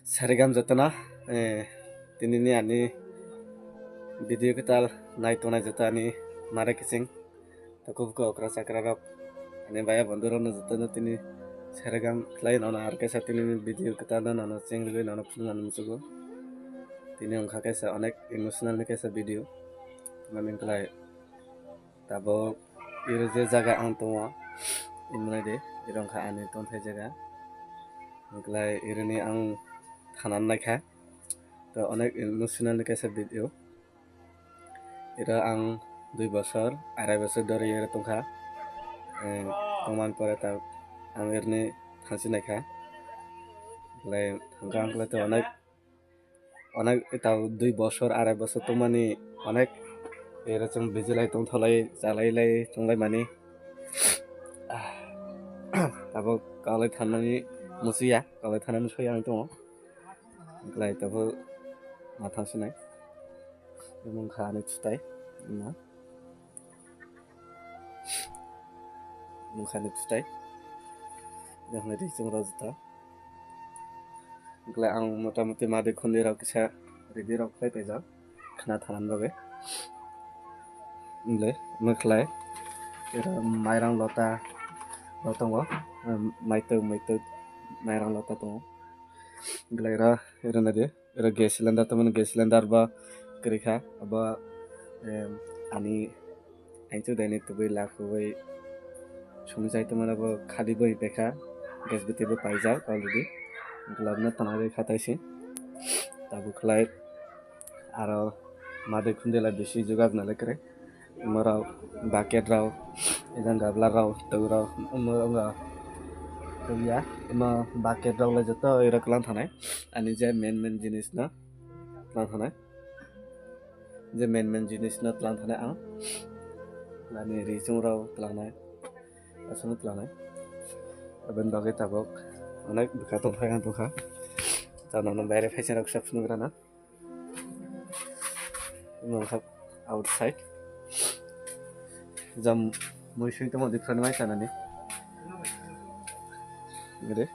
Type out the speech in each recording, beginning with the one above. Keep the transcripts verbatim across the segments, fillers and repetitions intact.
Sarigam jotono, eh, tinini ani video kwtal nai tongnai joto ani mare kiching, takhuk bukhuk okra chakra rok, ani baya bondhu rok no jotono tini sarigam khlai nono ar kaisa tinini video kwtal no nono cheng rwgwi nono phunuknani muchugo. Tini wngkha kaisa onek emotional ni kaisa video, tamni wngkhlai tabuk iro je jaga ang tongo, imnai de, iro wngkha ani tongthai jaga. Wngkhlai ironi ang thanan naikha, to onek emotional ni kaisa video. Iro ang dui bosor, arai bosor dhori iro tongkha. Eh, tongmani pore ta ang ironi thansi naikha. Wngkhlai thangkha wngkhlai to onek, onek ta dui bosor, arai bosor tongmani onek iro chwng bijilai tongtholai, chalailai tonglaimani. Tabuk kalai thanani musuya, kalai thanani soya ang tongo. Wngkhlai tabuk mathang sinai. Mungkha ani thutai. Ima. Mungkha ani thutai. Yang ri chwng rajita. Wngkhlai ang motamoti madai khundi rok kisa ready rok khlai paijak. Khna thanan bagwi. Wngkhlai, wngkhlai. Ero mairang lota rok tongo. Em, maitwk, maitwk mairang lota tongo. Wngkhlai ero, ero naidi. Ero gas cylinder tongmani, gas cylinder bo kwrwi kha. Abo, em, ani aichuk daini tubui lakhugwi songwi chai tongmani bo khadi boi bekha. Gas bwtwi bo paijak already. Wngkhlai abono tana rwi kha taisi. Tabuk khlai aro madai khundi lai bisi jugak nalai kwrwi. Imo rok bucket rok, ejang gabla rok, twi rok, omo wngkha twi ya. Imo bucket rok le joto ero kwlang thanai. Ani je main main jinis no twlang thanai. Je main main jinis no twlang thanai ang. Ani ri chwng rok twlangnai. Aswkno twlangnai. Aboni bagwi tabuk onek bwkha tongthai ang tongkha. Tamo no baire phaisa rok sab phunuk rana. Imo wngkha outside. Jam mui sui tongma dipra ni mai sanani. Gede.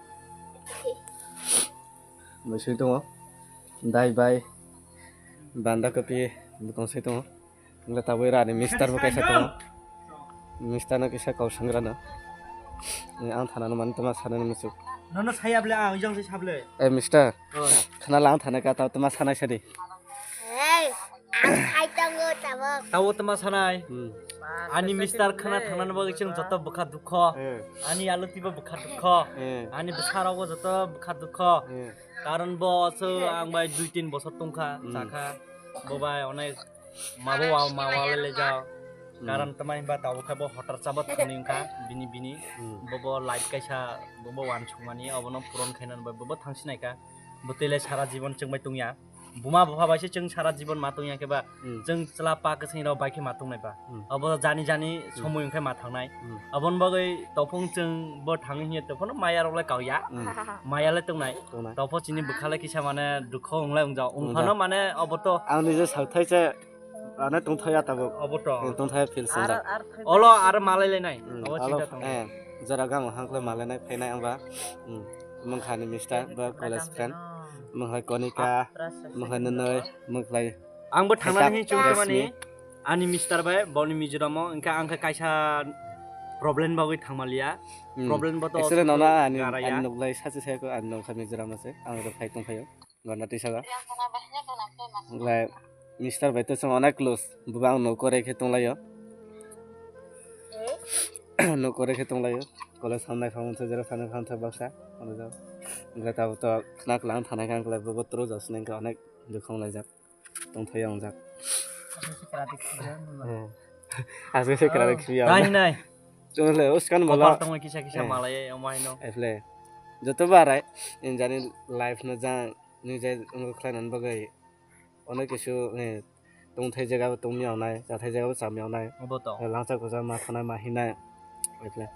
Mui sui tongo. Dai bai. Banda kopi butong sui tongo. Wngkha tabuk rani mister bo kaisa tongo. Mister no kisa kau sangrano. Ang thana no mani toma sanani muchuk. Nono saya ble, ah, ujang se sable. Eh, mister. Oh. Khana lang thana ka tau toma sanai sadi. Hey, ang khai tongo tabuk. Tau toma sanai. Hmm. Ani mister khana thangna no bagwi chwng joto bwkha dukho. Eh. Ani alu tibo bwkha dukho. Eh. Ani bwsarok bo joto bwkha dukho. Eh. Karon bo so ang bai dui tin bosor tongkha, hmm, chakha. Bo bai onek mabo wa ma wa le jao. Hmm. Karon tamai ba tabo khe bo hotar chaba thani wngkha bini bini. Hmm. Bo bo life kaisa bo bo wansukmani obono puron khainani bai bo bo thangsinai kha. Bo tele sara jibon chwngbai tongya. Buma bupha bai se chwng sara jibon ma tongya khe ba, hmm, chwng chwla pa kwswng rok bai khe ma tongnai ba. Hmm. Obo jani jani, hmm, somoi wngkhe ma thangnai. Hmm. Aboni bagwi tophong chwng bo thangwi hiya tophono maya rok le kauya. Hmm. Maya le tongnai. Tongnai. Topho chini bwkha le kisa mane dukho wng lai wng jao. Wng jao. Wng phano mane obo to. Ang nije sakthai se, ane tongthaya tabuk. Obo to. Ang tongthaya feel se. Ar, wng jao. Ar thai olo bai ar malai le nai. Hmm, obo alo, chinta tongo. Eh, jora gamo hang khlai malai nai phainai ang ba. Hmm. Mungkha ni mister, bo college friend. Mungkha Konika, mungkha Nunoi, mungkha. Ang bo thangna ni chwng tongmani. Ani mister bai boni Mizoram o, hwnkhe ang khe kaisa problem bagwi thangmaliya. Hmm. Problem bo to actually nono ani, garaya. Ani nok lai sachi sai ko ani nokha Mizoram o se, ang ro phai tongphaio. Gana tisa ga. Lai mister bai to chwng onek close. Bo ang nok kore khe tonglaio. Nok kore khe tonglaio. College hamnai phang tha, jera thanai phang tha baksa. Hwnjak. Hwnkhe tabuk to khna kwlang thanai kha, hwnkhe bo tro jasnai kha onek. Dukha wng laijak, tongthai ya wngjak. Aswk se kwrwi khibya. Dai hinai. Chwng le uskan bolo. Kopal tongwi kisa kisa malai omo haino. Efle. Joto barai injani life no jang nijai wngkha khlainani bagwi. Ono kisu tongthai jaga bo tongmi wngnai, chathai jaga bo chami wngnai. Obo to. Langsa kusa ma thanai ma hinai. Efle.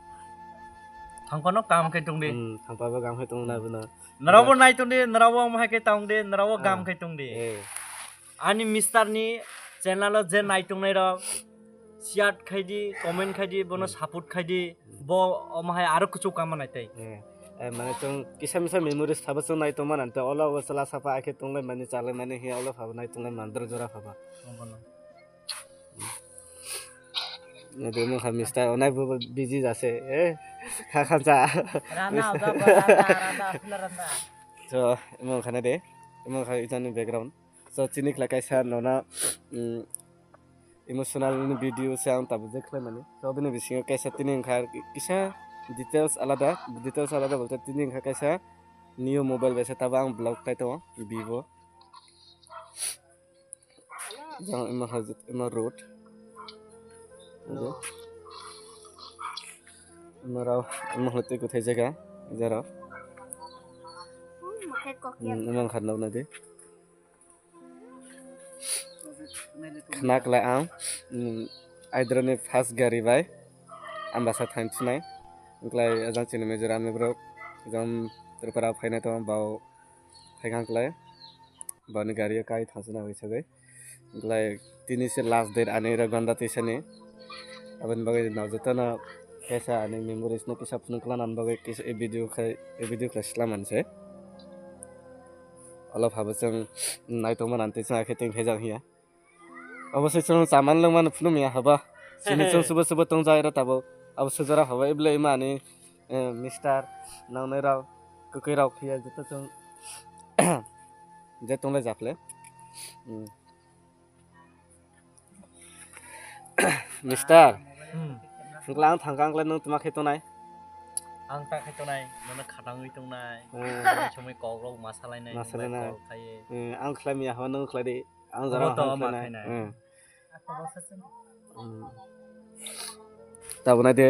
Thangpano kam khe tongdi. Hmm, thangpa bo kam khe tongna bono. Nrao bo nai tongdi, nrao bo mohai khe tongdi, nrao bo gam khe tongdi. Eh. Ani mister ni channel o je nai tongnai rok share khai di, comment khai di, bono support khai di, bo omo hai aro kuchuk kama nai tai. Eh. Eh, mane chwng kisa misa memories thabo chwng nai tongma nante, olo o chwla sapa akhe tonglai mani chalai mani hiya olo phabo nai tonglai mandra jora phaba. Nede mo kha mister onai bo busy jase, eh, kha kha cha. Rana oda bo rana, rana, apila rana. So, mo khane de, mo kha itani background. So, chini khlai kaisa nona, mm, emotional ni video se ang tabuk je khlai mani. So, bini bisingo kaisa tini wngkha kisa details alada, details alada bolte tini wngkha kaisa new mobile bai se tabo ang vlog khai tongo, Vivo. Jang ima ha, ima road. Oke. Ima rao, ima hwlwi twi kwthai jaga, jara. Hmm, ima wngkha nukna di. Khna klai ang, mm, Aidroni first gari bai Ambasa thainsinai. Wngklai ajang chini Mizoram ni borok, ajang Tripura phainai tongo, bau phaikha wngklai. Bani gari o kai thansina bai sagwi. Wngklai tini se last date ani oro ganda twisani. Aboni bagwi no jotono kaisa ani memories no kisa phunukla nani bagwi kisa e video khai, e video khai sla manse. Olo phabo chwng naitongma nante chwng akhe tei phejak hiya. Obo se chwng chaman lwngmano phunukmaya haba. Chini chwng subo subo tongjak ero tabuk. Abo sujora haba eble ima ani, eh, mister nangnai rok kwkwi rok phiya joto chwng je tonglai japle. Hmm. Mister. Hmm. Wngkla ang thangka wngkla nwng tuma khe tonai? Ang ta khe tonai, nono khatangwi tongnai. Hmm. Somoi kok rok ma salainai, ma salainai. Kok khaye. Hmm, ang khlai miya haba nwng khlai di. Ang jora to ma khainai. Hmm. Hmm. Tabuk nai de,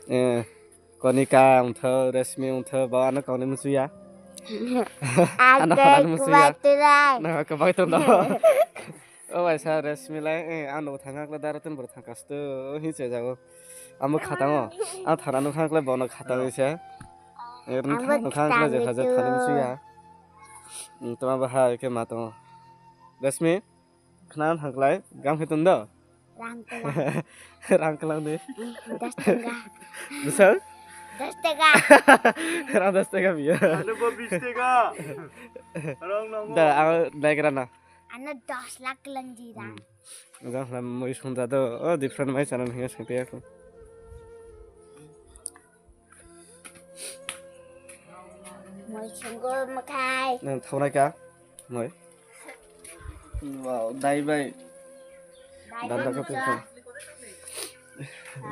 eh, Konika wngtho, Resmi wngtho, ba ano kauni musuya. Ano kauni musuya. Kwbai tongno. O bai sa Resmi lai, eh, ano thangak la dara tun bro thangkas to, hinse jago. Amo khatango. Ang thana no thangak la bono khatango se. Eh, thana no thangak la je haja thani musuya. Hmm, toma ba ha ke ma tongo. Resmi. Khna thangklai, gam khe tong do? Rang kwlang. Rang kwlang de. Mm, dos taka. Besar? Dos taka. Rang dos taka biya. Ano bo bis taka. Rang nang. Da, ang dai kra na. Ano dos lakh kwlang di rang. Hmm. Jang hlam mui sung da do. Oh, different mai chana hinga sung pe aku. Moi sungko makai. Nang thawnai ka? Moi. Wow, dai bai. Danda ka pukun.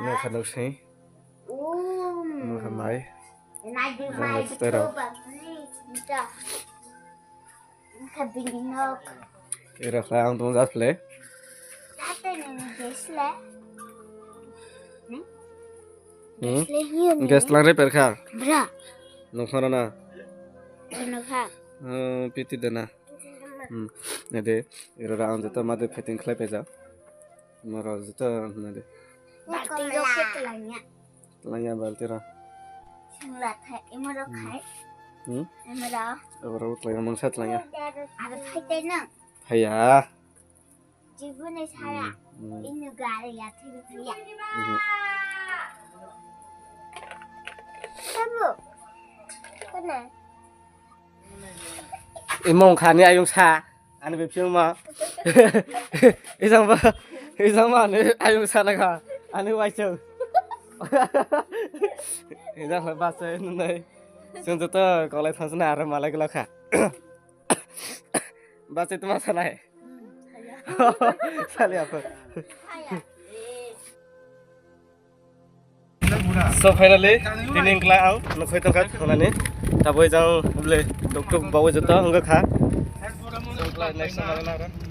Nang khanok sei. Um. Nang khamai. Nai di mai. Ira khlai ang tong jak le. Tate nini gas le. Hmm? Gas le hiyo ni. Gas lang re perkha. Bra. Nokha na. Nokha. Hmm, piti dena. Hmm. Nede, ira ang jata made fitting khlai peja. Moro jata nede. Balti rok khe twlangya. Twlangya balti rok. Singla thai, imo rok khai. Hmm? Imo rok. Abo rok twlangya, mungsa twlangya. Abo khai tei nang. Phaiya. Jibuni saya. Hmm, hmm. Ino gari ya, thil phaiya. Hmm. Sabu. Kana? Imo wngkha ani ayung sa. Ani bebsima. Ijang ba, ijang ba ani ayung sana kha. Ani waisang. Ijang ba bachai nunai. Sung joto kolai thangsana aro malai gula kha. Bachai tuma sanai. Sali apa? So finally, tini wngkla ang nukhoi tongkha thwngnani. Taboi jang bole tok tok bawi joto wngkha. So wngkla next time nang.